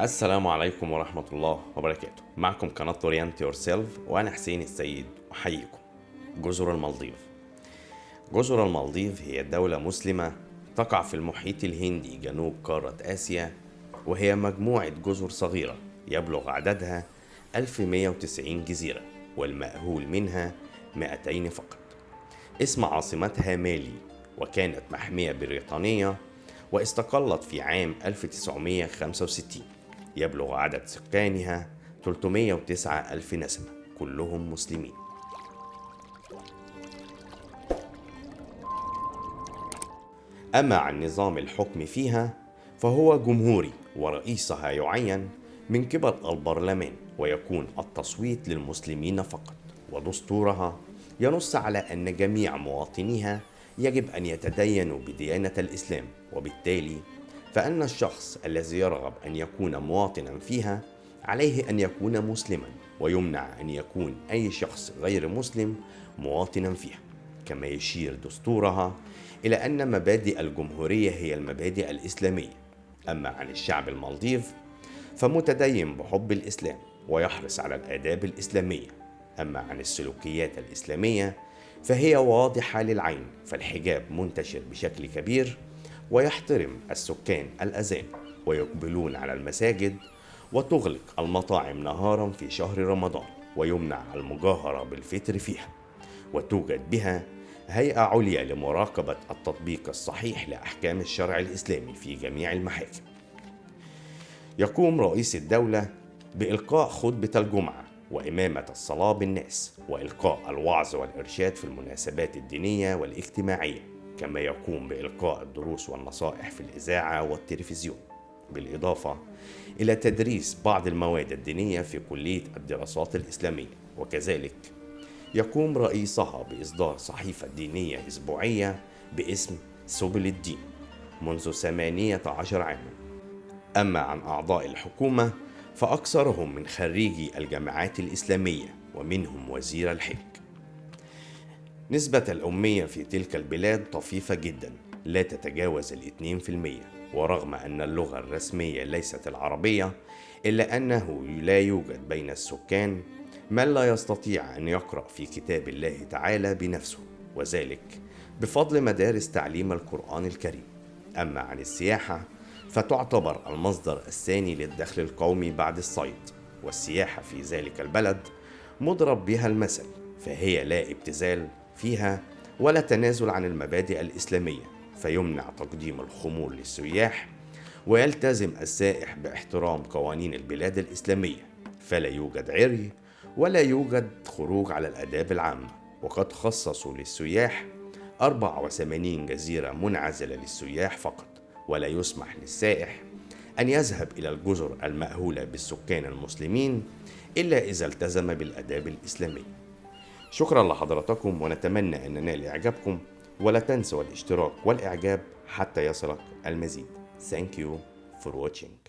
السلام عليكم ورحمة الله وبركاته. معكم قناة Orient Yourself وأنا حسين السيد أحييكم. جزر المالديف. جزر المالديف هي دولة مسلمة تقع في المحيط الهندي جنوب قارة آسيا، وهي مجموعة جزر صغيرة يبلغ عددها 1190 جزيرة، والمأهول منها 200 فقط. اسم عاصمتها مالي، وكانت محمية بريطانية واستقلت في عام 1965. يبلغ عدد سكانها 309 ألف نسمة، كلهم مسلمين. أما عن نظام الحكم فيها فهو جمهوري، ورئيسها يعين من قبل البرلمان، ويكون التصويت للمسلمين فقط. ودستورها ينص على أن جميع مواطنيها يجب أن يتدينوا بديانة الإسلام، وبالتالي فأن الشخص الذي يرغب أن يكون مواطنا فيها عليه أن يكون مسلما، ويمنع أن يكون أي شخص غير مسلم مواطنا فيها. كما يشير دستورها إلى أن مبادئ الجمهورية هي المبادئ الإسلامية. أما عن الشعب المالديف فمتدين بحب الإسلام ويحرص على الآداب الإسلامية. أما عن السلوكيات الإسلامية فهي واضحة للعين، فالحجاب منتشر بشكل كبير، ويحترم السكان الأذان ويقبلون على المساجد، وتغلق المطاعم نهارا في شهر رمضان، ويمنع المجاهرة بالفطر فيها، وتوجد بها هيئة عليا لمراقبة التطبيق الصحيح لأحكام الشرع الإسلامي في جميع المحاكم. يقوم رئيس الدولة بإلقاء خطبة الجمعة وإمامة الصلاة بالناس، وإلقاء الوعظ والإرشاد في المناسبات الدينية والاجتماعية، كما يقوم بإلقاء الدروس والنصائح في الإذاعة والتلفزيون، بالإضافة إلى تدريس بعض المواد الدينية في كلية الدراسات الإسلامية. وكذلك يقوم رئيسها بإصدار صحيفة دينية أسبوعية باسم سبل الدين منذ 18 عاما. أما عن أعضاء الحكومة فأكثرهم من خريجي الجامعات الإسلامية، ومنهم وزير الحج. نسبة الأمية في تلك البلاد طفيفة جدا، لا تتجاوز 2%، ورغم أن اللغة الرسمية ليست العربية، إلا أنه لا يوجد بين السكان من لا يستطيع أن يقرأ في كتاب الله تعالى بنفسه، وذلك بفضل مدارس تعليم القرآن الكريم. أما عن السياحة فتعتبر المصدر الثاني للدخل القومي بعد الصيد، والسياحة في ذلك البلد مضرب بها المثل، فهي لا ابتذال فيها ولا تنازل عن المبادئ الإسلامية، فيمنع تقديم الخمور للسياح، ويلتزم السائح باحترام قوانين البلاد الإسلامية، فلا يوجد عري ولا يوجد خروج على الآداب العامة. وقد خصصوا للسياح 84 جزيرة منعزلة للسياح فقط، ولا يسمح للسائح أن يذهب إلى الجزر المأهولة بالسكان المسلمين إلا إذا التزم بالآداب الإسلامية. شكرا لحضراتكم، ونتمنى أن ننال إعجابكم، ولا تنسوا الاشتراك والإعجاب حتى يصلك المزيد. Thank you for watching.